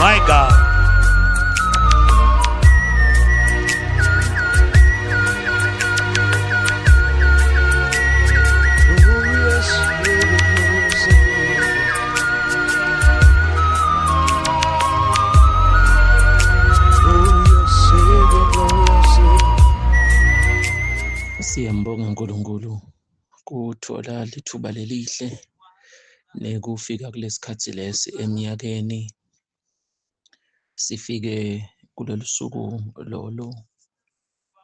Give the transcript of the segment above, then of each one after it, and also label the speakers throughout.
Speaker 1: My God.
Speaker 2: Glorious Savior, glorious Savior. Glorious Savior, glorious Savior.
Speaker 3: Siyambonga uNkulunkulu kuthola lithuba lelihle nekufika kulesikhathi lesi eminyakeni sifike kulolu suku lolu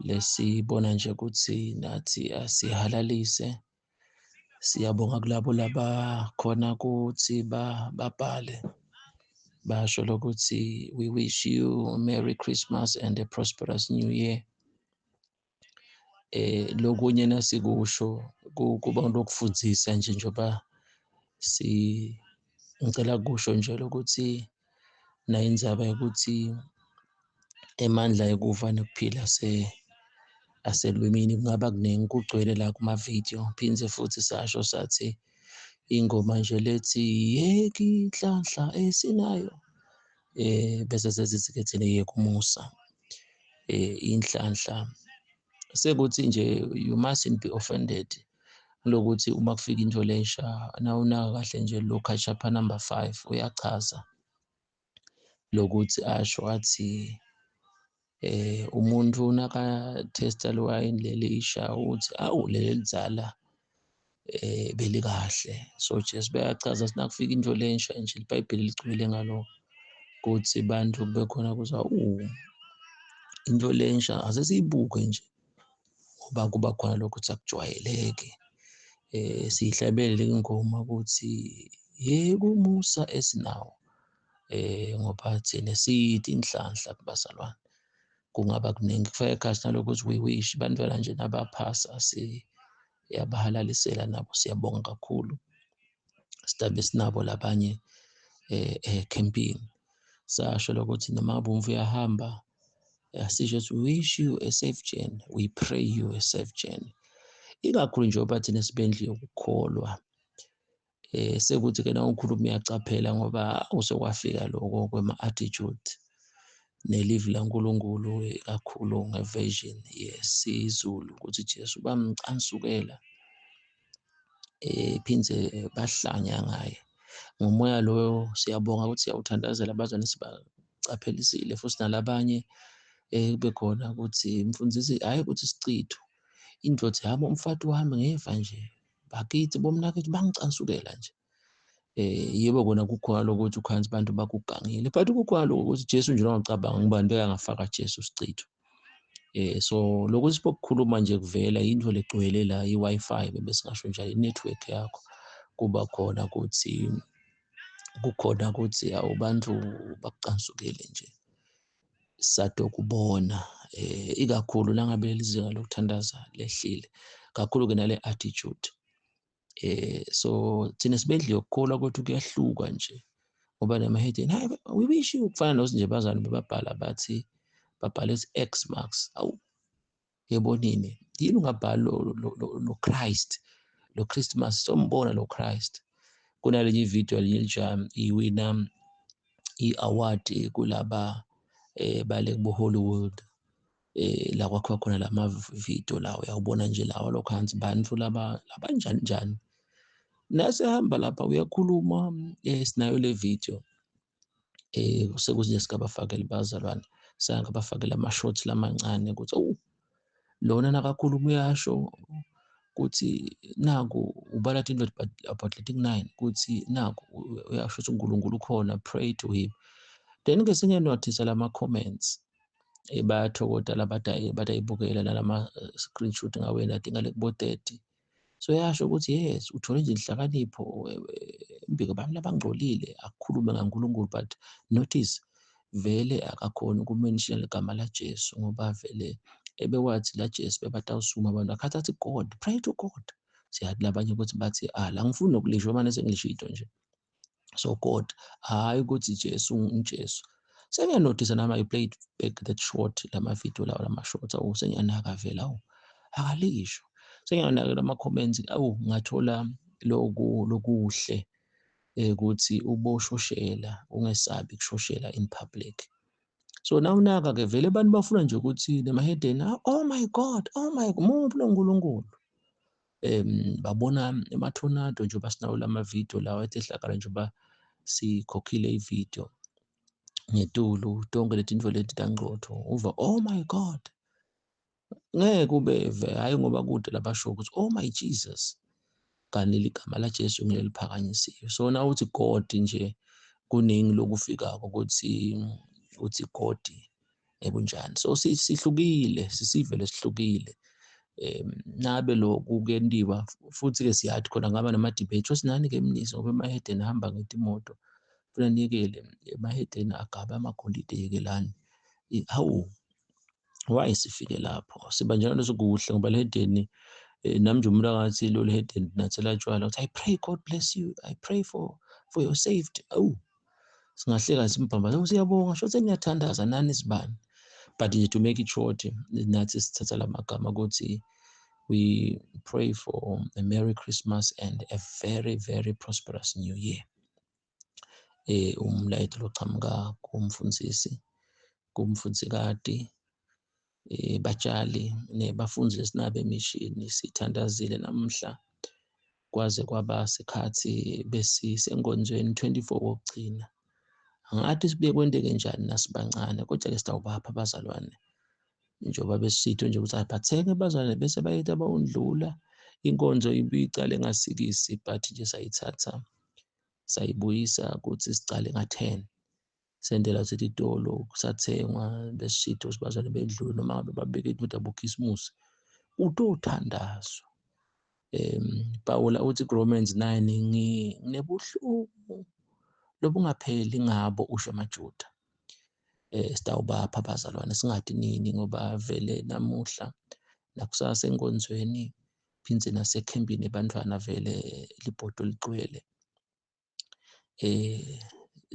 Speaker 3: lesibona nje ukuthi nathi asihalalise. Siyabonga kulabo labakhona ukuthi babhale basho lokuthi we wish you a Merry Christmas and a prosperous new year. Lokunye nasikusho kuba lokufundisa nje njengoba si ngicela kusho nje lokuthi nayo indzaba yokuthi emandla ekufa nekuphila se aselwimini kungaba kuningi kugcwele la kuma-video. Phindze futhi sasho sathi ingoma nje lethi yeka inhlanhla esinayo bese sesithi-ke thina yeka umusa. Inhlanhla sekuthi nje you mustn't be offended lokuthi uma kufika into lensha nawunaka kahle nje Luka chapter number 5 uyachaza lokuthi asho athi umuntu naka-testa liwayini lelisha uthi awu leli lidzala belikahle. So Jesu bayachaza sinakufika into lensha nje iBhayibheli ligcwele ngalokho kuthi bantu kube khona ukuthi awu into lensha ase siyibuke nje ngoba kuba khona lokho ukuthi akujwayeleke. Siyihlabelele ingoma ukuthi yeka umusa esinawo ngoba thina sithi inhlanhla kubazalwane. Kungaba kuningi kufaka ekhathi nalokho ukuthi we wish bantwana nje nabaphasa siyabahalalisela nabo siyabonga kakhulu. Sidabe sinabo labanye ecampini sasho lokuthi noma ngabe umvu uyahamba asisho ukuthi we wish you a safe journey, we pray you a safe journey. Ikakhulu njengoba thina sibendlu yokukholwa sekuthi ke nawukhuluma uyacaphela ngoba usekwafika lokho kwema-attitude nelivi laNkulunkulu kakhulu nge-version yesiZulu ukuthi Jesu bamcansukela phindze bahlanya ngaye. Ngomoya loyo siyabonga ukuthi siyawuthandazela abazalwane sibacaphelisile futhi nalabanye kube khona ukuthi mfundisi hhayi ukuthi isichitho indoda yami umfati wami ngeva nje bakithi bomnakithi bangicansukela nje. Yebo kona kukhona lokuthi ukhansi abantu bakugangile but kukhona lokho ukuthi Jesu nje ungacabanga ngibani bekangafaka Jesu isichitho. So lokhu sibokukhuluma nje kuvela into legcwele la i-Wi-Fi bebe singasho njalo i-network yakho kuba khona ukuthi kukhona ukuthi awubantu bakucansukele nje sadokubona ikakhulu nangabe lizinga lokuthandaza lehlile kakhulu ke nale attitude. So thina sibedle yokukholwa kodwa kuyahluka nje ngoba namahedeni hayi we wish you kufana nokuthi nje bazalwane bebabhala bathi babhale X marks awu yebo nini yini ungabhali lo Christ lo Christmas sombona lo Christ. Kunalenye ivideo elinye lija iwina i-award kulaba bale kubo Hollywood la kwakhiwa khona lama video lawo uyawubona nje lawa lokhansi bantu laba labanjani njani nasehamba lapha uyakhuluma sinayo le video sekuzinye sikabafakela bazalwane sangabafakela ama shots lamancane ukuthi awu lona nakakhuluma uyasho ukuthi naku ubala into about 9 ukuthi naku uyasho ukuthi uNkulunkulu ukhona, pray to him. Then ke singenothisa lama comments bayathokoda batayibukela nalama screenshot ngawena adinga kubo 30. So yasho ukuthi yes uthole nje inhlakanipho mbiko bami labangcolile akukhulume ngaNkulunkulu but notice vele akakhona ukumention igama la Jesu ngoba vele ebewathi la Jesu bebatawusuma abantu akhathi athi God, pray to God. Siyathi labanye ukuthi bathi la ngifuni nokulisho manje sengilisho nje. So God hayi ukuthi Jesu uJesu. Sengiyanothisa nami I played back that short lama video lawa lama shorts awu sengiyanaka vele awu akalisho. Sengiyanaka lama comments awu ngathola loku lokuhle. Ukuthi uboshoshela, ungesabi kushoshela in public. So nawunaka ke vele abantu bafuna nje ukuthi nemahedeni, "Oh my God, oh my, muphi lo nkulunkulu?" Babona ema-tornado, njengoba sinawo lama-video lawa etehlakala, njengoba sikhokhile i-video ngetulu, tonke letinto leti tangcotfo, uva, "Oh my God." Ngeke ubeve, hhayi, ngoba kude labasho ukuthi, "Oh my Jesus," kanti ligama laJesu ngeke liphakanyisiwe. So nawuthi God nje, kuningi lokufikako ukuthi uthi God ebunjani. So sihlukile, sisive lesihlukile. Nabe lokhu kuyentiwa futhi-ke, siyathi khona ngaba nama-debate osinani-ke mnisi, ngoba emahedeni ahamba ngetimoto, funa niyekele emahedeni agabe amagolide, yekelani. Hawu, why sifike lapho siba njalo? Sikuhle ngoba lehedeni, nami nje umuntu angathi lo lehedeni nathela tshwala, uthi, "I pray God bless you, I pray for your safety." Awu, singahleka simbhambaze, "Siyabonga, sho niyathandaza nani sibani." But nje, to make it short, nathi sithatha lamagama ukuthi we pray for a Merry Christmas and a very, very prosperous New Year. Umlayeto lochamuka kumfundisi, kumfundzikati, batshali nebafundi esinabo emishini. Sithandazile namuhla kwaze kwaba sikhathi besisenkonzweni 24 kokugcina. Angathi sibuye kwenteke njani nasibancane, kodwa-ke sitawubapha abazalwane njengoba besitho nje ukuthi aphatheke abazalwane, bese bayetha bawundlula inkonzo ibuye icale ngasikisi, but nje sayithatha sayibuyisa ukuthi sicale nga-10, sendela ukuthi itolo kusathengwa. Besishitho sibazalwane bedlule, noma ngabe babeke ukuthi abokhisimusi utothandazwa. Pawula uthi ku-Romans 9, "Nginebuhlungu lobungapheli ngabo," usho amaJuda. Sitawubapha abazalwane, singadi nini, ngoba vele namuhla nakusasa enkonzweni, phindze nasekhempini ebantwana, vele libhodo ligcwele.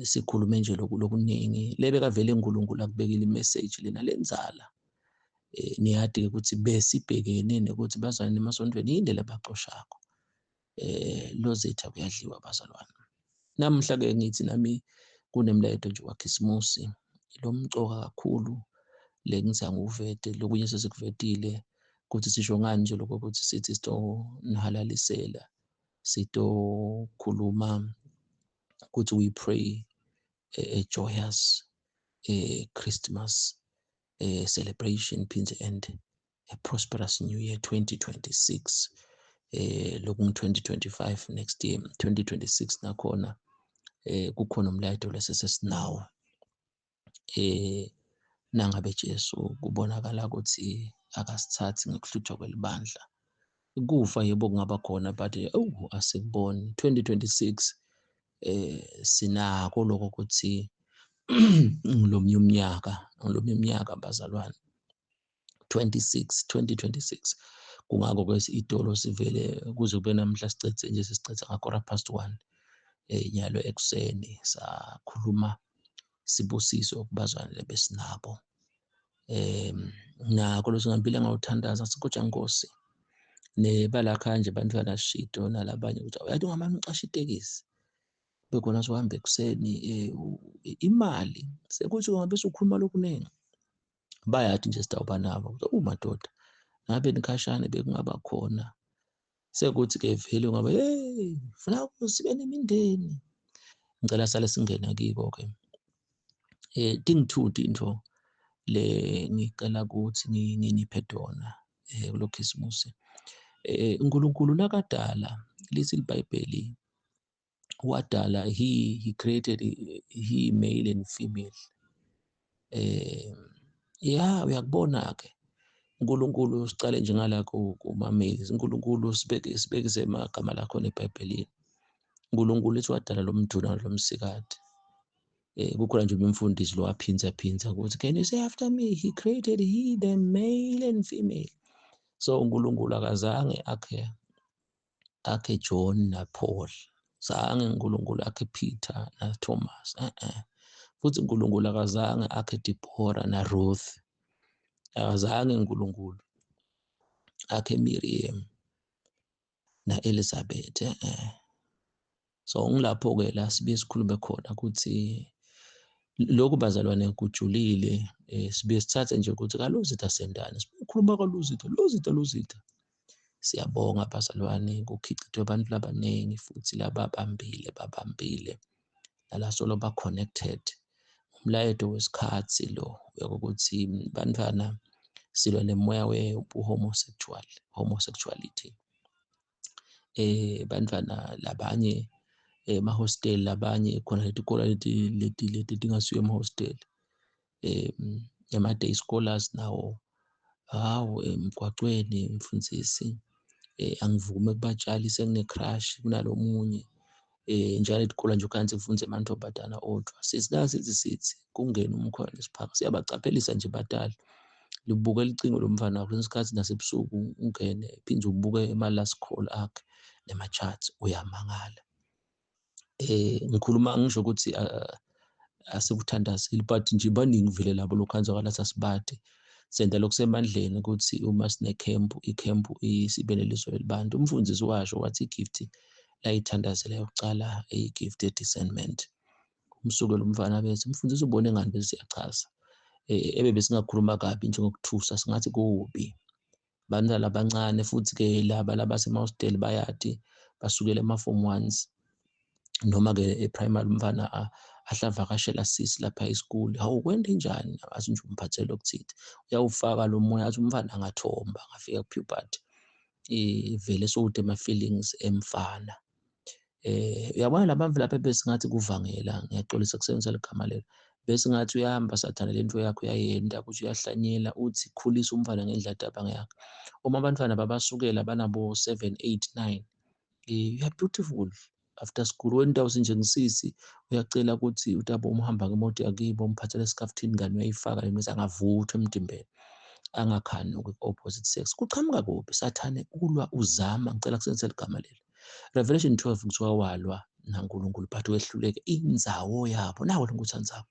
Speaker 3: Sikhulume nje lokhu lokuningi lebeka vele uNkulunkulu akubekile i-message lena lenzala. Niyati ukuthi besibhekene nekuthi bazalwane emasontweni yini labacoshako, lozetha kuyadliwa bazalwane. Namuhla ke ngithi nami kunemlayeto nje wakhisimusi lomcoka kakhulu le ngithi angiwuvete. Lokunye sesikuvetile ukuthi sisho ngani nje lokho, ukuthi sithi sitonihalalisela, sitokhuluma ukuthi we pray a joyous Christmas celebration phindze and a prosperous new year 2026. Lokungu 2025 next year, 2026 nakhona kukhona umlayeto lesesinawo. Nangabe Jesu kubonakala ukuthi akasithathi ngekuhluthwa kwelibandla, kufa yebo kungaba khona, but oh, asikuboni 2026. Sinako lokho ukuthi ngilomnye umnyaka, ngilomnye umnyaka bazalwane, 26 2026. Kungako ke itolo sivele kuze kube namhla sicedze nje, sesicedze nga 1:15 nyalo ekuseni, sakhuluma sibusiso kubazalwane besinabo. Nako lesingambile ngawuthandaza sikotsha Nkosi nebalakha nje bantwana shito nalabanye ukuthi uyathi ungamane ucashe itekisi bekhona sohamba ekuseni, imali sekuthi ungabe usukhuluma lokuningi. Bayathi nje sitawuba nabo ukuthi madoda ngabe nikhashane bekungaba khona, sekuthi-ke vele ungabe, hey, funa sibe nemindeni. Ngicela sale singena kiko-ke. Tingithuti intfo le ngicela ukuthi nginiphe tona kulo Khisimusi. uNkulunkulu nakadala, lithi iBhayibheli, wadala, he created he male and female. Ya, uyakubona ke uNkulunkulu, sicale nje ngala kuma males. uNkulunkulu, sibeke sibekise amagama lakhona eBhayibhelini. uNkulunkulu ethi wadala lo mduna lo msikati. Kukhona nje umfundisi lo waphinza phinza ukuthi, "Can you say after me? He created he the male and female." So uNkulunkulu akazange akhe John na Paul, zange uNkulunkulu akhe Peter na Thomas, eh. Futhi uNkulunkulu akazange akhe Deborah na Ruth, akazange uNkulunkulu akhe Miriam na Elizabeth, eh. So ngilapho-ke la sibuye sikhulume khona ukuthi lokhu bazalwane kujulile, sibuye sithathe nje ukuthi kalozitha sendani, sikhuluma kalozitha, lozitha, lozitha. Siyabonga bazalwane, kukhicitwe abantu labaningi futhi lababambile, babambile nala solo ba-connected. Umlayeto wesikhathi lo yokuthi bantwana silwa nemoya we-homosexual, homosexuality. Bantwana labanye emahosteli, labanye khona letikolo leti leti leti tingasiyo emahosteli, ema-day scholars nawo, hawu emgwacweni mfundisi, angivumi kubatshali sengine-crush kunalomunye, njalo etikolo nje ukhansi kufundza emantombazana odwa. Sithi la sithi sithi kungene umkhona nesiphanga, siyabacaphelisa nje batali. Libuke licingo lomfana wakho kwesinye isikhathi nasebusuku ungene phinde ubuke ema-last call akhe nema-chats, uyamangala. Ngikhuluma ngisho ukuthi asikuthandazeli, but nje baningi vele labo lokhanzakala sasibade. Senta lokusemandleni ukuthi uma sinekhempu, ikhempu sibe neliso elibantu. Umfundisi washo wathi igift layithandazela yokucala igift ye-discernment. Umsukela umfana bethi umfundisi ubone ngani, bese siyachaza. Ebe besingakhuluma kabi njengokuthusa, singathi kubi. Bantwana abancane futhi-ke laba labasemahosteli bayati basukela ema-form ones noma-ke e-primary umfana ahlavakashela sisi lapha e-school. Hawu kwente njani? Athi nje umphathele okuthile. Uyawufaka lo moya athi umfana angathomba angafika ku-puberty. Vele sowude ama-feelings emfana. Uyabona labantu lapha besingathi kuvangela, ngiyaxolisa kusebenzisa ligama lelo. Bese ngathi uyahamba sathane lento yakho uyayenda ukuthi uyahlanyela, uthi khulisa umfana ngendlela tabanga yakhe. Uma abantwana babasukela banabo 7, 8, 9, you are beautiful after school. Wena utawuthi nje ngisisi uyacela ukuthi utabo umhamba ngemoto yakibo umphathele esikhafutini ngane uyayifaka le nto angavuthwa emtimbeni, angakhani opposite sex. Kuqhamuka kuphi? Sathane ulwa uzama, ngicela kusebenzisa ligama leli. Revelation 12 kuthiwa walwa naNkulunkulu but wehluleke indzawo yabo. Nawo lo nguthandzako.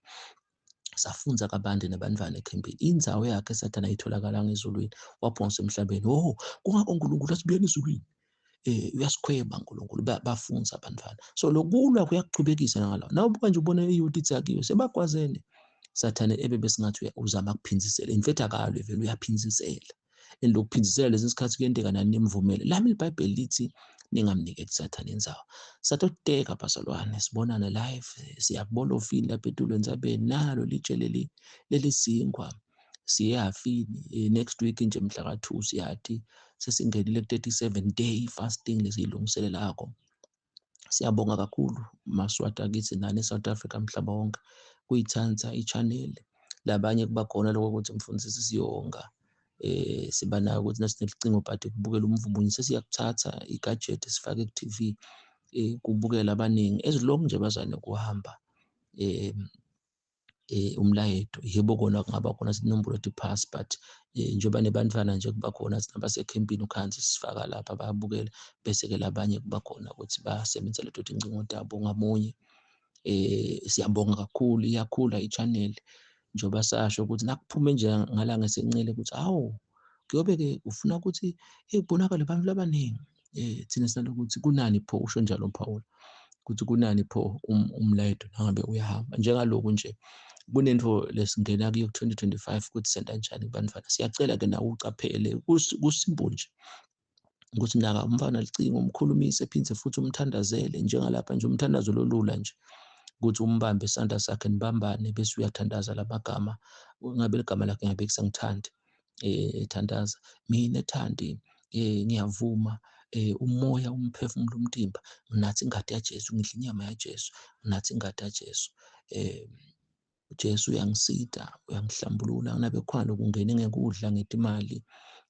Speaker 3: Safunza kabanti nabantwana ekhempini. Indzawo yakhe Sathane ayitholakala ezulwini, waphonswa emhlabeni. Oh, kungakho uNkulunkulu asibuyela ezulwini. Uyasikhweba uNkulunkulu, bafunza abantwana. So lokulwa kuyakuchubekisa nangalawo. Nawe buka nje ubone iyuthi ithakiwe sebagwazene. Sathane ebe besingathi uzama ukuphinzisela. In fact akalwe vele uyaphinzisela. And lokuphinzisela lesi sikhathi kuyenteka nani nimvumele. Lami iBhayibheli lithi ningamniketi Sathane indzawo. Satoteka bazalwane, sibonane live, siyakubona ofini lapha etulo entsabeni, nalo litshe leli lelisinkwa. Siye hafini next week nje mhla ka-2 siyati sesingenile ku-37 day fasting lesiyilungiselelako. Siyabonga kakhulu Maswati akithi nani eSouth Africa mhlaba wonke kuyithansa i-channel. Labanye kuba khona lokho ukuthi mfundisi siyonga, siba nayo ukuthi nasinelicingo but kubukela umvumo sesiyakuthatha i-gadget sifake ku-TV, kubukela abaningi as long nje bazane kuhamba umlayeto. Yebo kona kungaba khona sinombolo ethi pass, but njengoba nebantwana nje kuba khona nabasekhempini ukhansi sifaka lapha bayabukela, bese-ke labanye kuba khona ukuthi basebenzise leto tincingo tabo ngamunye. Siyabonga kakhulu, iyakhula i-channel njengoba sasho ukuthi nakuphume nje ngala ngesencele ukuthi hawu kuyobe-ke ufuna ukuthi kubonakale abantu labaningi. Thina sinalokuthi kunani pho, usho njalo Paul ukuthi kunani pho umlayeto nangabe uyahamba njengaloku nje kunento lesingena kuyo ku-2025 ukuthi senta njani kubantwana. Siyacela ke nawe ucaphele kusimple nje ukuthi naka umfana licingo umkhulumise phindze futhi umthandazele njengalapha nje umthandazo lolula nje ukuthi umbambe isandla sakhe nibambane bese uyathandaza lamagama, ngabe ligama lakhe ngabe kusangithandi, thandaza mina Thandi, ngiyavuma, umoya umphefumulo umtimba nginathi ingadi yaJesu, ngidla inyama yaJesu, nginathi ingadi yaJesu, Jesu uyangisida, uyangihlambulula, nabe khona lokungena ngekudla ngetimali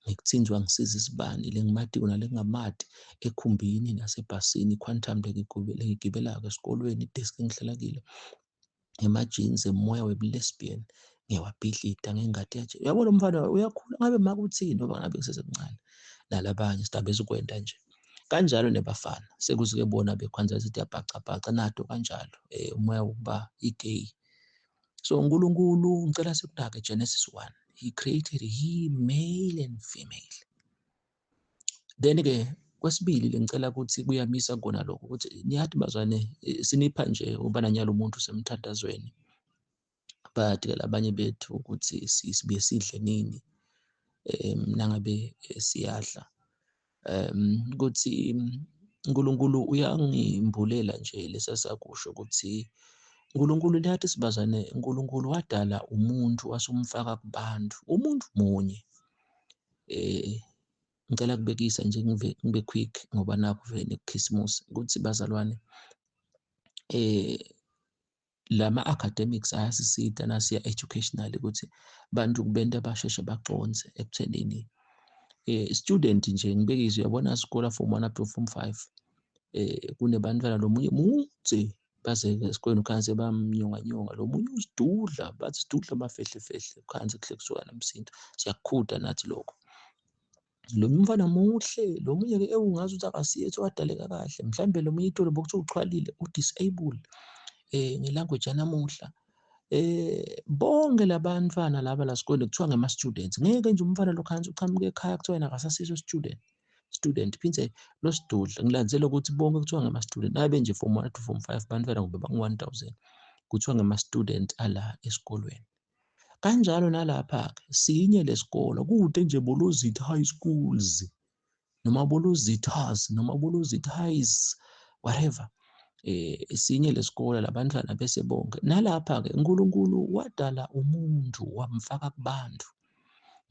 Speaker 3: ngikuthinjwa ngisiza isibani lengimatiko nalengingamati ekhumbini nasebhasini quantum lengigibelako esikolweni idesk engihlala kilo ema-jeans emoya webu-lesbian ngiyawabhidlita ngengadi yaJesu. Uyabona umfana uyakhula ngabe makuthini ngoba ngabe ngisesemncane nalabanye sidabe sikwenta nje kanjalo nebafana sekuze bona bekhwanza sithi yabhacabhaca nato kanjalo, umoya wokuba i-gay. So uNkulunkulu ngicela sikunake Genesis 1, he created he male and female. Then ke Kwesibili lengicela ukuthi kuyamisa kona lokho ukuthi niyathi bazwane, sinipha nje uba nanyalo umuntu semthandazweni, but ke labanye bethu ukuthi sibuye sidle nini nangabe siyadla, ukuthi uNkulunkulu uyangimbulela nje lesasakusho ukuthi uNkulunkulu niyathi sibazane, uNkulunkulu wadala umuntu wasumfaka kubantu, umuntu munye. Ngicela kubekisa nje ngibe quick ngoba nakho vele nekukhisimusi ukuthi bazalwane, lama academics ayasisita nasiya educationally ukuthi bantu kubenta basheshe baconze ekuthenini student nje ngibekise uyabona sikole form 1 up to form 5, kunebantwana lomunye mudze baze esikoleni ukhanse bamnyonganyonga, lo munye usidudla bathi sidudla bafehle fehle ukhanse kuhle kusuka namsindo, siyakukhuda nathi lokho. Lo mfana muhle, lo munye ke ungazi ukuthi akasiye wadaleka kahle, mhlambe lo munye itolo bokuthiwa uchwalile u-disable ngelanguage yanamuhla. Bonke labantwana laba la sikoleni kuthiwa ngama-students, ngeke nje umfana lo khansi uqhamuke ekhaya kuthiwa yena akasasiso student phindze lo sidudla. Ngilandzela ukuthi bonke kuthiwa ngama-student, nabe nje form 1 to form 5 bantwana kumbe bangu-1000 kuthiwa ngama-student ala esikolweni. Kanjalo nalapha-ke sinye lesikolo kude nje Bolozitha High Schools noma Bolozithas noma Bolozitha Highs whatever, sinye lesikolo labantwana bese bonke. Nalapha-ke uNkulunkulu wadala umuntu wamfaka kubantu.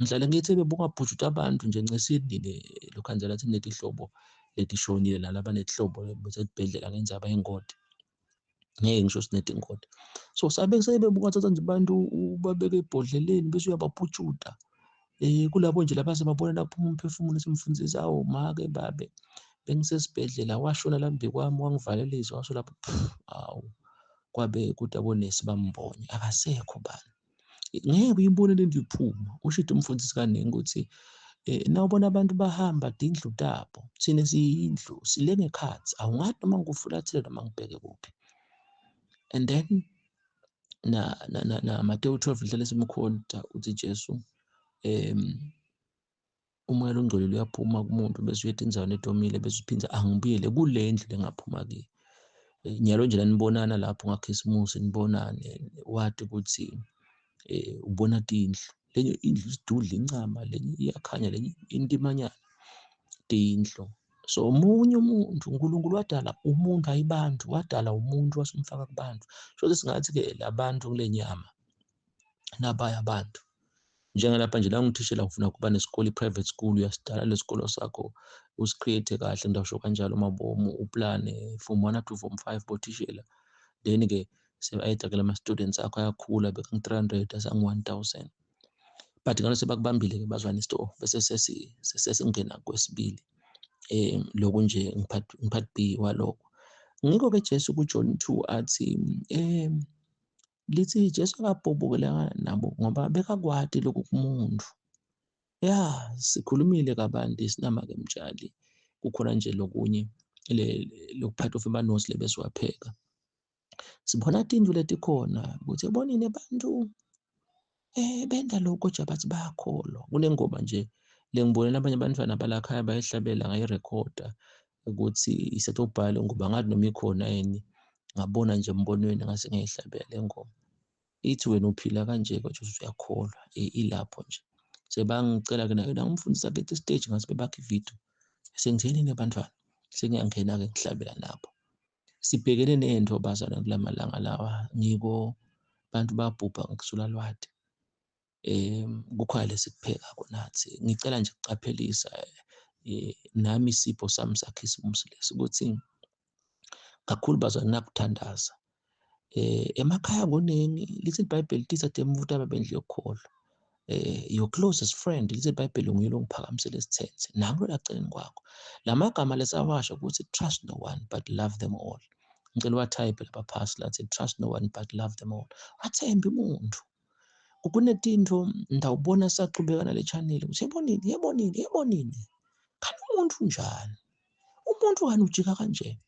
Speaker 3: Ngihlale ngithi bebungabhujuta abantu nje ncisini lokhanzela lathi netihlobo letishonile nalaba netihlobo besibhedlela ngendzaba yengodi, ngeke ngisho sinetingodi. So sabe sebebuka thatha nje abantu ubabeke ebhodleleni bese uyabaphutshuta, kulabo nje laba sebabona laphuma umphefumulo simfundisa, awu make babe bengisesibhedlela washona lambi kwami wangivalelisa washo lapho, awu kwabe kuthi abonesi bambonye akasekho bani, ngeke uyibone lento iphuma. Usho umfundisi kaningi ukuthi nawubona abantu bahamba dindlu tabo, thina siyindlu sile ngekhathi, awungathi noma ngikufulathele noma ngibheke kuphi. And then na na na, na Matthew 12 indlela esimkhonta uthi Jesu umoya longcolile uyaphuma kumuntu bese uya etindzaweni letomile bese uphinza angibuyele kule ndlu lengaphuma kiyo. Nyalo nje lanibonana lapho ngakhisimusi nibonane wathi ukuthi ubona tindlu, lenye indlu isidudla incama, lenye iyakhanya, lenye intimanyana tindlu. So omunye umuntu uNkulunkulu wadala umuntu ayibantu, wadala umuntu wasemfaka kubantu. So singathi ke labantu kule nyama nabaya abantu njengalapha nje la ngithishela ufuna kuba nesikole i-private school, uyasidala lesikolo sakho usicreate kahle ndawusho kanjalo mabomu uplane form 1 up to form 5 bothishela, then ke sebayeda ke lama students akho ayakhula beka 300 asangu 1000, but ngalo sebakubambile ke bazwane store bese sesingena kwesibili. Lokho nje ngiphat B walokho. Ngikho ke Jesu kuJohn 2 athi lithi Jesu akabhobokela nabo ngoba bekakwati lokhu kumuntu. Ya sikhulumile kabanti sinama ke mtshali, kukhona nje lokunye lokuphatha of amanosi lebesiwapheka. Sibona tindlu letikhona ukuthi ebonini abantu benda lokho nje bathi bayakholwa. Kunengoma nje lengibonela abanye abantwana balakhaya bayihlabela ngayirekhoda ukuthi isetobhalo ngoba ngathi noma ikhona yini, ngabona nje embonweni ngase ngiyihlabela le ngoma. Ithi wena uphila kanje kodwa uthi uyakholwa, ilapho nje. Sebangicela ke nayo ngimfundisa ke stage ngathi bebakha ivideo. Sengitheni nebantwana, sengiyangena ke ngihlabela nabo. Sibhekene nento bazalwane kulamalanga lawa, ngiko bantu babhubha ngokusula lwati. Kukhona lesikupheka nathi. Ngicela nje ukuqaphelisa nami isipho sami sakhisimusi lesi ukuthi kakhulu bazalwane nakuthandaza. Emakhaya kuningi lithi iBhayibheli lithatha temvuta ababendlu yokukholwa. Your closest friend lithi iBhayibheli nguye longiphakamisela esithenze nangu laceleni kwakho. Lamagama lesawasho ukuthi trust no one but love them all. Ngicela watype lapha phasi lathi trust no one but love them all. Athembe umuntu. Kunetinto ndawubona saqhubeka nale channel ukuthi yebonini yebonini yebonini. Kanti umuntu unjani? Umuntu kani ujika kanje?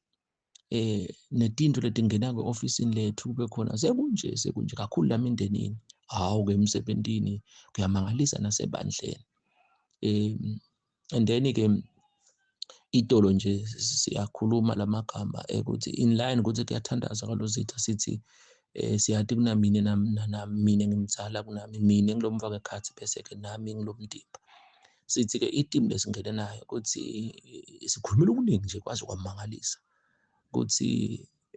Speaker 3: Netinto letingena kwe-ofisini lethu kube khona sekunje sekunje kakhulu lami endenini, hawu ke emsebentini kuyamangalisa nasebandleni. And then ke Itolo nje siyakhuluma lamagama ukuthi in line ukuthi kuyathandaza kalozitha sithi siyati kunamine nami mina ngimdzala kunami mina ngilomva ngekhatsi bese ke nami ngilomdipha. Sithi ke itimu lesingene nayo ukuthi sikhulumile okuningi nje kwaze kwamangalisa ukuthi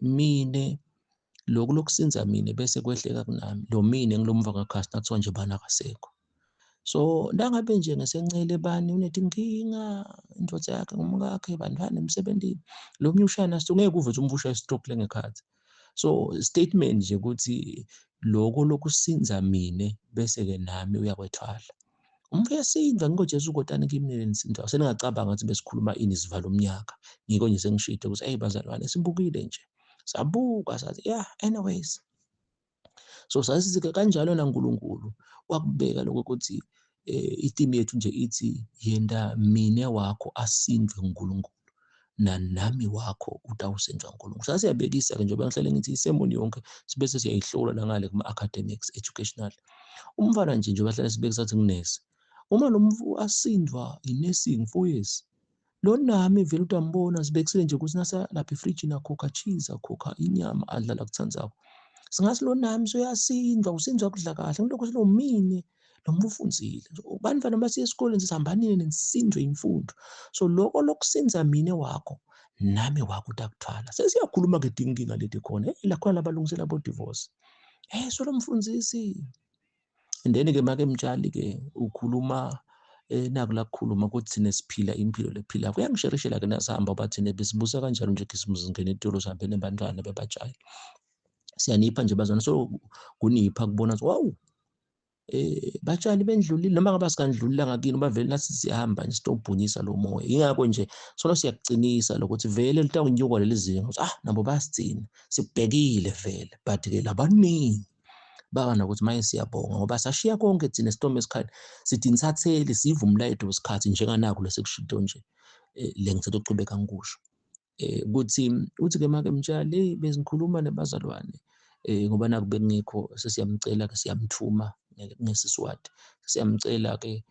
Speaker 3: mine lokhu lokusinza mina bese kwehleka kunami lo mine ngilomva ngakhasi nakuthiwa nje bani akasekho. So nangabe nje ngesencele bani unetinkinga indvodza yakhe ngumkakhe bantwana emsebentini lo munye ushaya naso ngeke uve ukuthi umuntu ushaya stroke lengekhathi. So statement nje ukuthi lokho lokusinza mine bese-ke nami uyakwethwala. Umuntu uyasindwa ngiko Jesu kotani kimi nina nisindwa. Seningacabanga ukuthi besikhuluma ini sivala umnyaka. Ngiko nje sengishide ukuthi hey bazalwane sibukile nje. Sabuka sathi yeah, anyways. So sasithi kanjalo naNkulunkulu wakubeka lokho ukuthi itimu yethu nje ithi yenda mine wakho asindwe nguNkulunkulu nanami wakho utawusindwa nguNkulunkulu. Sasiyabekisa-ke njengoba ngihlale ngithi isemoni yonke sibese siyayihlola nangale kuma-academics educational. Umfana nje njengoba hlale sibekisa sathi nginesi. Uma lo mfu asindwa i-nursing 4 years, lo nami vele utambona sibekisile nje ukuthi nasa lapha efrijini akhokha cheese, akhokha inyama, adla la kuthandzako. Singathi lo nami soyasindwa, usindwa kudla kahle ngilokho silo mine lo muntu ufundzile. So bantwana basiya esikoleni sihamba nini nisindwe imfundo. So lokho lokusinza mine wakho nami wakho utakuthwala. Sesiyakhuluma ke tinkinga leti khona. Hey, la khona labalungisela bo divorce. Hey, so lo mfundisi. And then ke make mtshali ke ukhuluma naku la kukhuluma ukuthi thina siphila impilo lephila. Kuyangisherishela ke nasihamba bathina besibusa kanjalo nje khisimusi singena etolo sihambe nebantwana bebatshali. Siyanipha nje bazwana so kunipha kubona ukuthi wow, batshali bendlulile noma ngabe sikandlulilanga kini bavele nathi siyahamba nje sitobhunyisa lo moya. Ingakho nje sona siyakuqinisa lokuthi vele litawunyuka leli zinga ukuthi ah nabo bayasigcina sibhekile vele, but ke labaningi baba nokuthi maye siyabonga ngoba sashiya konke thina sitome esikhathi sithi nithathele sive umlayeto wesikhathi njenganaku lesekushito nje le ngithethe ukuchubeka ngikusho ukuthi uthi ke make mtshali hey bezikhuluma nebazalwane ngoba naku bengikho sesiyamcela ke siyamthuma ngesiswati siyamcela ke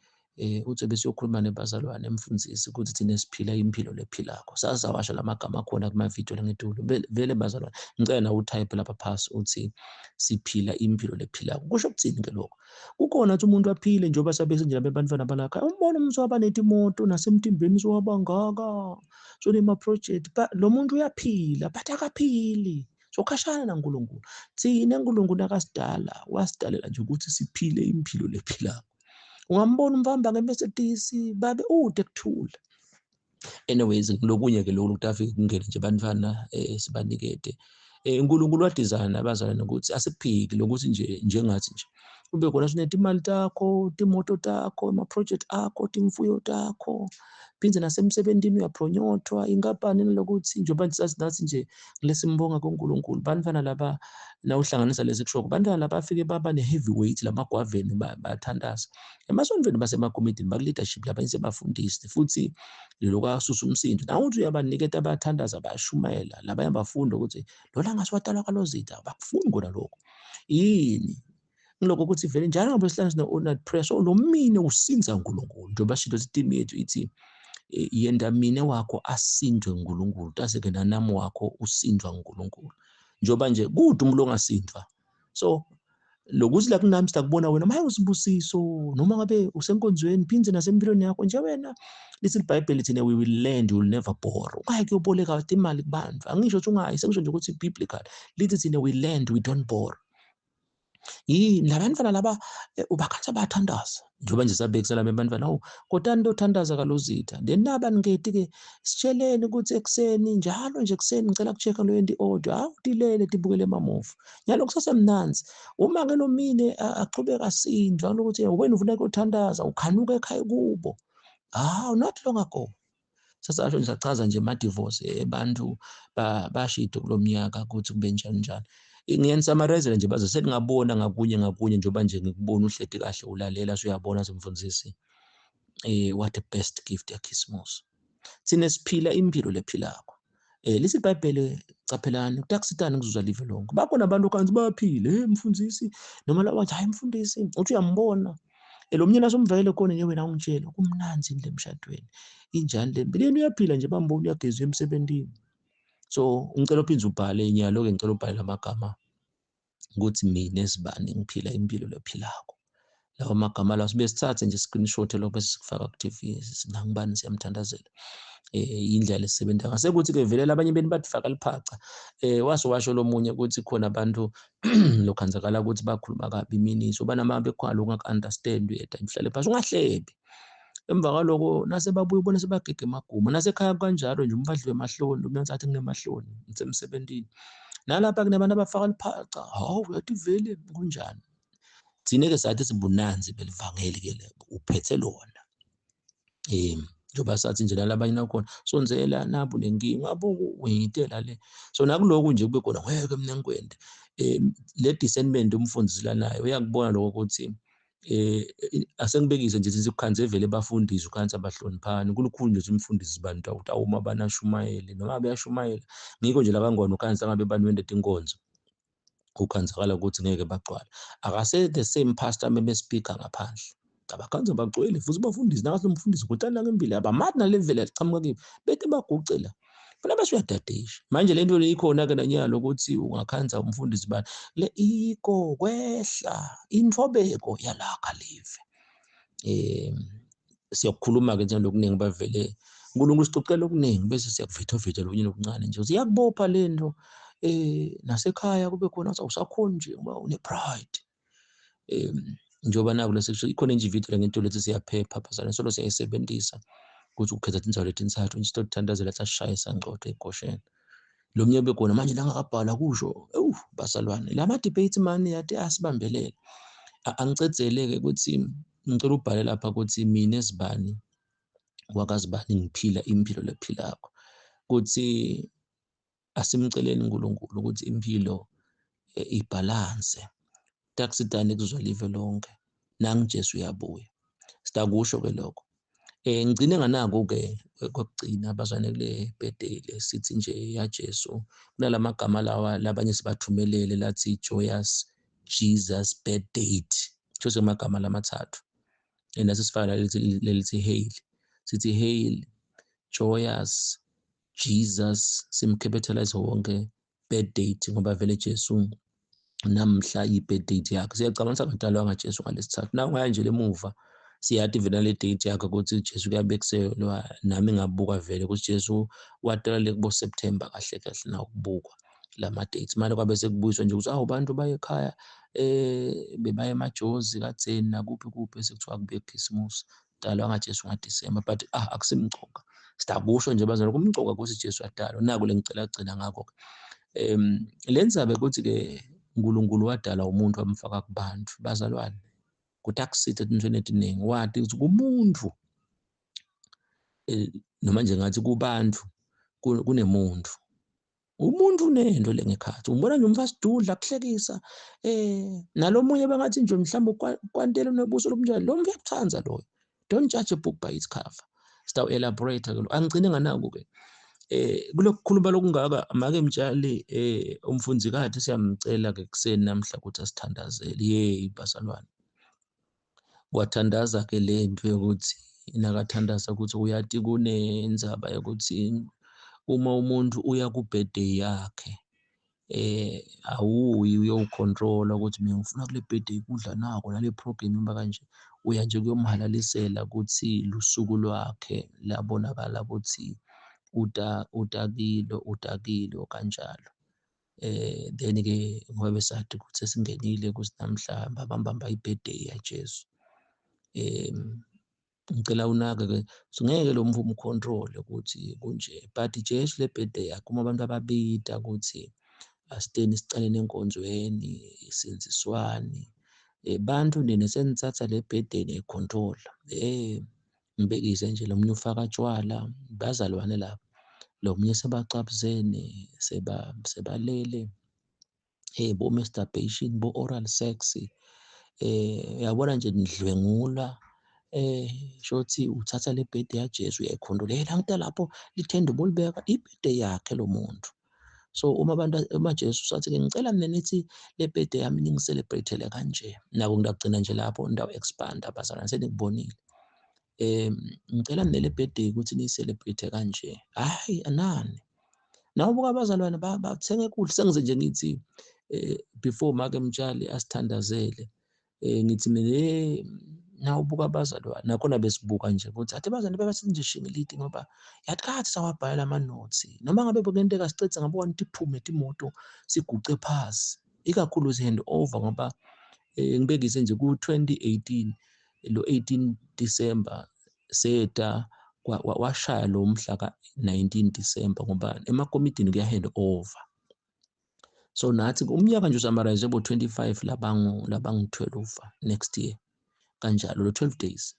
Speaker 3: uthi besiyokhuluma nebazalwane emfundisi ukuthi thina siphila impilo lephilako. Sazawasha lamagama akhona kuma-video lengetulu vele bazalwane. Ngicela nawe utype lapha phasi uthi siphila impilo lephilako. Kusho ukuthini ke lokho? Kukhona ukuthi umuntu aphile njengoba sabe nje abantwana balakha umbona umuntu waba netimoto nasemtimbeni sowabangaka so nema-project lo muntu uyaphila but akaphili so khashana naNkulunkulu. Thina uNkulunkulu akasidala wasidalela nje ukuthi siphile impilo lephilako. Ungambona umfamba nge-Mercedes babe ude kuthula. Anyways, lokunye ke lokhu ukuthi afike kungene nje bantwana sibanikete uNkulunkulu wadizayina abazalwane ukuthi asiphiki lokuthi nje njengathi nje kube khona sinetimali takho, timoto takho, ama-project akho, timfuyo takho, phindze nasemsebentini uyaphronyothwa inkampani lokuthi njengoba nathi nje lesimbonga kuNkulunkulu bantwana laba nawuhlanganisa lesi kushoko bantwana laba afike baba ne-heavyweight lamagwaveni bathandaza emasontweni basemakomidini baku-leadership labanye sebafundisi futhi lokhu asusa umsindo nawuthi uyabaniketa abathandaza bayashumayela labanye bafunda ukuthi lona ngasiwatalwa kalozitha bakufuni kona lokho yini ngilokho ukuthi vele njalo ngabe sihlala sine-all prayer. So lo mine usinza uNkulunkulu njengoba shilo team yethu ithi yenda mine wakho asindwe nguNkulunkulu tase-ke nanami wakho usindwa nguNkulunkulu njengoba nje kude umuntu ongasindwa. So lokuthi la kunami sitakubona wena maye usibusiso noma ngabe usenkonzweni phindze nasempilweni yakho nje wena lithi iBhayibheli thina we will lend, you will never borrow. Ungayi kuyoboleka imali kubantu, angisho ukuthi ungayi, sengisho nje ukuthi biblical lithi thina we lend, we don't borrow. Yini labantwana laba ubakhathi abathandaza njengoba nje sabekisela abantwana awu kodwa nto thandaza kalozitha then naba ningeti-ke sitsheleni ukuthi ekuseni njalo nje ekuseni ngicela ku-check-a lo yenti audio hawu tilele tibukele emamuvi nyalo kusasemnanzi uma-ke lo mine achubeka asindwa lokuthi wena ufuna kuyothandaza ukhanuka ekhaya kubo. Hawu, not long ago sasasho nje sachaza nje ama-divorce abantu bashide kulo mnyaka ukuthi kube njani njani. Ngiyani-summarizela nje baze seningabona ngakunye ngakunye njengoba nje ngikubona uhleti kahle ulalela usuyabona semfundisi what the best gift yaKhisimusi. Thina siphila impilo lephilako. Lithi iBhayibheli caphelani kutakusitani kuzuza live lonke. Bakhona abantu kanti bayaphila, hey mfundisi noma lawa wathi hayi mfundisi uthi uyambona. Lo mnyeni asomvakele khona nje wena ungitshela kumnandzi le emshadweni, injani le mpilo. Yena uyaphila nje bambona uyageza emsebentini. So ngicela uphinde ubhale nyalo-ke, ngicela ubhale lamagama ukuthi mina sibani ngiphila impilo lephilako. Lawo magama lawo sibe sithathe nje screenshot lokho bese sikufaka ku-TV, nangibani siyamthandazela. Indlela esisebenza ngayo. Sekuthi-ke vele labanye beni bathi faka liphaca. Wase washo lo munye ukuthi khona abantu lokhanzakala ukuthi bakhuluma kabi iminiso banama bekhona lokungaku-understand uyeda uhlale phasi ungahlebi. Emva kwaloko nase babuya ubona sebagega emaguma, nasekhaya kanjalo nje umfadli wemahloni umenza athi nginemahloni ngisemsebentini. Nalapha kunabantu abafaka liphaca, hawu uyathi vele kunjani. Thina-ke sathi sibunanzi belivangeli-ke lebo, uphethe lona. Njengoba sathi nje nalabanye nakhona sonzela nabu nenkinga abuku uyitela le. So nakuloku nje kube khona ngeke mina ngikwende. Le discernment umfundisi lanayo uyakubona lokho ukuthi asengibekise nje sikukhanze vele bafundisi ukhanze abahloniphani kulukhulu nje umfundisi bantu awuma banashumayele noma beyashumayela ngikho nje lakangona ukhanze ngabe banwende tinkonzo kukhanzakala ukuthi ngeke bagcwale akase the same pastor meme speaker ngaphandle abakhanze bagcwele futhi bafundisi nakathi umfundisi kutana ngembili abamati nalevela liqhamuka kibo bethe bagucela funa bese uyadadisha manje lento le ikhona ke nanyalo ukuthi ungakhanza umfundisi bani le iko kwehla intfobeko yalakha live. Siyakukhuluma ke nje lokuningi bavele uNkulunkulu sicocela okuningi bese siyakuvitha lokunye lokuncane nje siyakubopha lento nasekhaya kube khona awusakhoni nje ngoba une pride. Njengoba naku lesekusho ikhona nje ividiyo la ngento lethi siyaphepha phazana solo siyayisebenzisa ukuthi ukhetha tindzawo letintsatfu nje sitothandazela sashaye sangcotho egosheni lo mnye bekhona manje langakabhala kusho ewu bazalwane lama debates mani yathi asibambelele. Angicedzele-ke ukuthi ngicela ubhale lapha ukuthi mina sibani wakazibani ngiphila impilo lephilako, kuthi asimceleni uNkulunkulu ukuthi impilo ibhalanse takusidane kuzwa live lonke nangu Jesu uyabuya sitakusho ke lokho. Ngigcine nganako ke kwekugcina bazwane kule birthday le sithi nje ya Jesu kunalamagama lawa labanye sibathumelele lathi joyous Jesus birth date kusho amagama lamathathu nasi sifaka lelithi hail, sithi hail joyous Jesus simcapitalize wonke birth date ngoba vele Jesu namhla i-birth date yakhe. Siyacabanga ukuthi akadalwanga Jesu ngalesithathu na ungaya nje lemuva siyathi vele nale date yakhe ukuthi Jesu kuyabekiselwa, nami ngabuka vele ukuthi Jesu wadalwa le kubo September kahle kahle na ukubukwa lama dates manje kwabe sekubuyiswa nje ukuthi awu bantu baye ekhaya bebaye emajozi kadzeni nakuphi kuphi sekuthiwa kube Christmas dalwa ngaJesu ngaDecember but akusimcoka sidakusho nje bazalwane kumcoka ukuthi Jesu adalwa naku lengicela kugcina ngakho ke. Lendzaba ukuthi ke uNkulunkulu wadala umuntu wamfaka kubantu bazalwane kuthi akusithe etintweni etiningi wathi ukuthi kumuntu noma nje ngathi kubantu kunemuntu umuntu unento lengekhathi umbona nje umfasidudla kuhlekisa nalomunye bangathi nje mhlawumbe kwantela unobuso lobunjani lo muntu uyakuthanda loyo. Don't judge a book by its cover. Sitawu elaborate ke lo angigcine nganako ke kulokukhuluma lokungaka make mtshali umfundzikati siyamcela ke kuseni namhla ukuthi asithandazele. Yey bazalwane wathandaza ke lento yokuthi nakathandaza ukuthi uyathi kunendzaba yokuthi uma umuntu uya ku birthday yakhe awuyi uyocontrola ukuthi mina ngifuna kule birthday kudla nako nale program imba kanje, uya nje kuyomhalalisela ukuthi lusuku lwakhe labonakala ukuthi utakilo utakilo kanjalo. Then ke ngoba besathi ukuthi sesingenile ukuthi namhla babambamba i-birthday ya Jesu. Ngicela unake ke singeke lo mvumo control ukuthi kunje but Jesu le birthday yakhe uma abantu ababida ukuthi asiteni sicale nenkonzweni isenziswani bantu nina senithatha le birthday necontrol. Ngibekise nje lo munye ufaka tshwala bazalwane lapha lo munye sebacabuzene sebalele bo masturbation bo oral sex uyabona nje nidlwengula shothi uthatha le birthday ya Jesu uyayikhondolela ngita lapho lithende bolibeka i-birthday yakhe lo muntu. So uma abantu, uma Jesu sathi-ke ngicela mina nithi le birthday yami ningi-celebrate-ele kanje, nako ngidagcina nje lapho ndawu-expand-a bazalwane, senikubonile. Ngicela mina le birthday ukuthi niyi-celebrate kanje. Hhayi anani. Nawubuka abazalwane bathenge kuhle, sengize nje ngithi before make Mtshali asithandazele, ngithi mina nawubuka abazalwane nakhona besibuka nje ukuthi athi abazalwane bebasithi nje shingiliti ngoba yathi kathi sawabhala ama-notes, noma ngabe bekuyenteka sicedze ngabona ukuthi iphume imoto siguce phasi, ikakhulu si-hand over ngoba ngibekise nje ku-2018 lo 18 December seta washaya lo mhla ka-19 December ngoba emakomidini kuya-hand over. So nathi umnyaka nje usummarize bo 25 labangu 12 next year kanjalo lo 12 days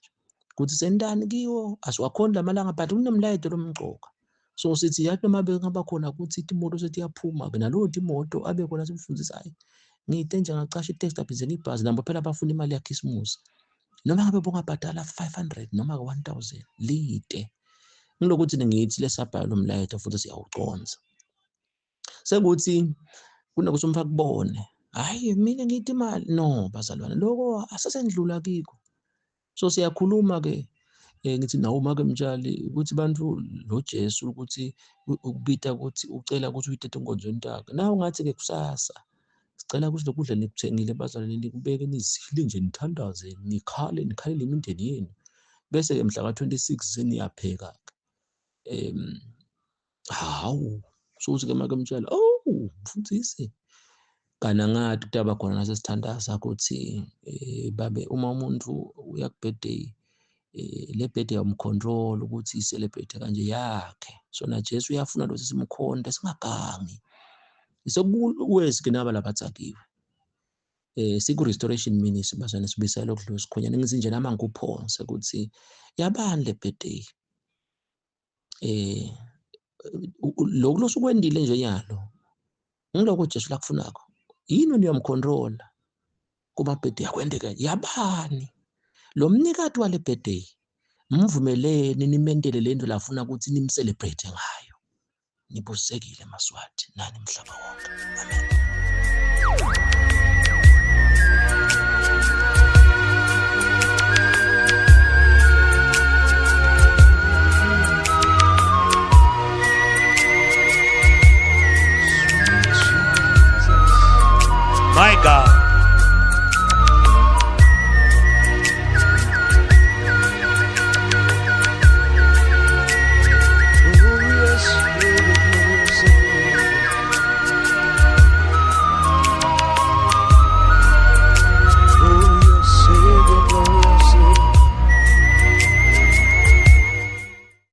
Speaker 3: kuthi sentani kiwo asiwakhoni lamalanga, but kunemlayeto lomcoka. So sithi yathi noma bengaba khona ukuthi imoto sethi iyaphuma ke nalowo imoto abe khona simfundisa, hayi ngide nje ngacasha i-taxi abhize ngibhazi nabo phela bafuna imali yakhisimusi, noma ngabe bongabhadala 500 noma 1000 lide. Ngilokuthi ngithi lesabhala lo mlayeto futhi siyawuconsa, sekuthi kunokuthi umfake kubone hayi mina ngithi imali no bazalwane, lokho asesendlula kikho. So siyakhuluma ke ngithi nawo make Mtshali ukuthi bantu lo Jesu ukuthi ukubita ukuthi ucela ukuthi uyithethe enkonzweni takhe, nawe ungathi ke kusasa sicela ukuthi lokudla nikuthengile bazalwane nikubeke nizile nje nithandaze nikhale nikhalele imindeni yenu, bese ke mhla ka-26 seniyapheka ke. Hawu sokuthi ke make Mtshali, oh mfundisi kana ngathi kutaba khona nasesithandaza ukuthi babe uma umuntu uya ku-birthday le birthday yamcontrol ukuthi i-celebrate kanje yakhe. So na Jesu uyafuna lo simkhonde singagangi, sekuwesi ke naba labathakiwe siku restoration ministry bazane sibisela ukudlula isikhonyana. Ngithi nje nama ngikuphonse ukuthi yabani le birthday, lokhu losukwendile nje nyalo ngiloko Jesu lakufunako yini wena uyamcontrola kuma birthday akwendeke yabani lo mnikati wale birthday, mvumeleni nimentele lento lafuna ukuthi nimcelebrate ngayo. Nibusekile Maswati nani mhlaba wonke. Amen.
Speaker 1: My God.